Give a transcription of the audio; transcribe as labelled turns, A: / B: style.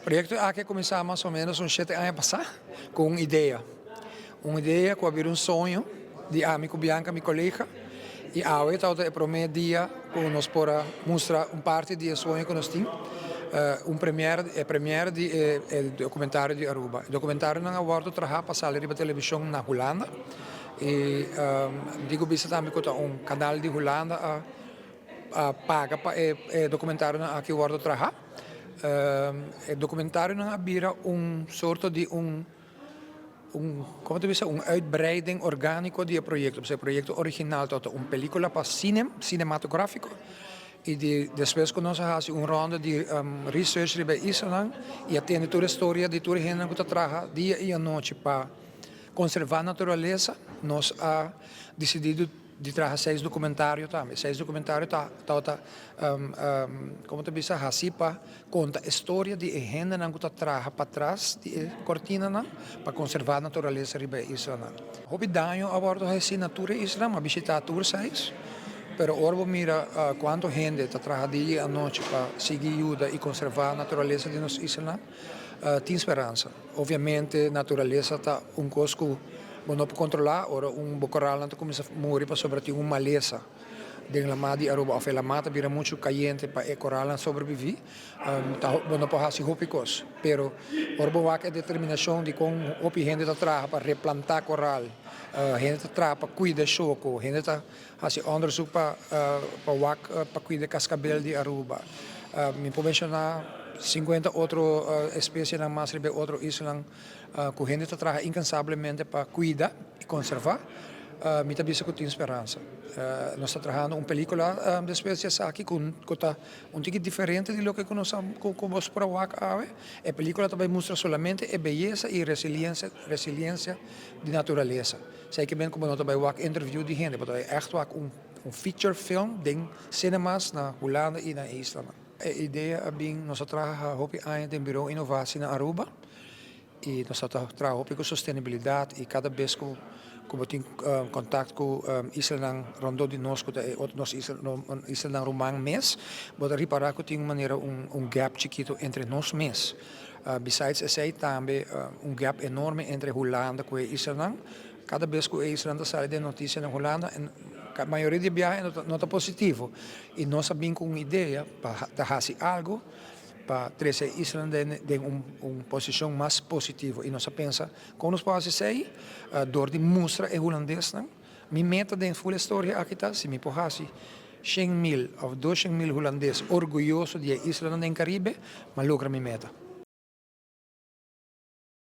A: Proyecto aki a cuminsa mas o menos un 7 aña pasa cu un idea. Un idea cu a bira un soño di ami cu Bianca, mi colega. Y awe ta e prome dia cu nos por a mustra un parti di e soño cu nos tin. Un premiere, e premiere di e documentario di Aruba. E documentarionan a wordo traha pa sali riba television na Hulanda. Y digo bisa tambe cu un canal di Hulanda a paga pa e documentarionan aki wordo traha. E documentarionan a bira un sorto di un, con ta bisa, un uitbreiding organico di e proyecto. E proyecto original ta un pelicula pa cine, cinematografico. Y despues cu nos a haci un ronda di research riba islanan y a tende tur historia di tur hende cu ta traha dia y anochi pa conserva naturalesa, nos a dicidi di traha seis documentario tambe. Seis documentario ta, con ta bisa, haci pa conta historia di hendenan cu ta traha patras di e cortinanan pa conserva naturalesa riba islanan. Hopi daño a wordo haci na tur isla, m'a bishita tur seis, pero ora bo mira cuanto hende ta traha dia y anochi pa sigui yuda y conserva naturalesa di nos isla, tin speransa. Obviamente naturalesa ta un cos cu bo no por controla, ora un coralnan ta cuminsa muri pasobra tin un malesa den lama di Aruba of e lama ta bira mucho cayente pa e coralnan sobrevivi, ta bo no por haci hopi cos. Pero ora bo wak e determinacion di con hopi hende ta traha pa replanta coral, hende ta traha pa cuida shoco, hende ta haci onderzoek pa wak pa cuida cascabel di Aruba. Mi por menciona 50 otro especienan mas riba otro islanan cu hende ta traha incansablemente pa cuida y conserva. Mi ta bisa cu tin speransa. Nos ta trahando un pelicula despues di esaki cu ta un tiki diferente di loke cu nos cu bo por a wak awe. E pelicula ta bay mustra solamente e beyesa y resiliencia di naturalesa. Esey kiermen cu bo no ta bay wak interview di hende, bo ta bay echt wak un feature film den cinemas na Hulanda y na islanan. E idea a bin, nos a traha hopi aña den Bureau Innovatie na Aruba y nos a traha hopi cu sostenibilidad y cada bes cu bo tin contact cu islanan rondom di nos, cu ta nos islanan ruman mes, bo ta ripara cu tin un manera un gap chikito entre nos mes. Besides esey tambe un gap enorme entre Hulanda cu e islanan. Cada bes cu e islanan ta sali den noticia na Hulanda, mayoria di biaha no ta positivo. Y nos a bin cu un idea pa haci algo pa trece e islanan den un posicion mas positivo. Y nos a pensa, con nos por haci esey? Door di mustra e hulandesnan. Mi meta den full historia aki ta, si mi por haci 100.000 of 200.000 hulandes orguyoso di e islanan den Caribe, m'a logra mi meta.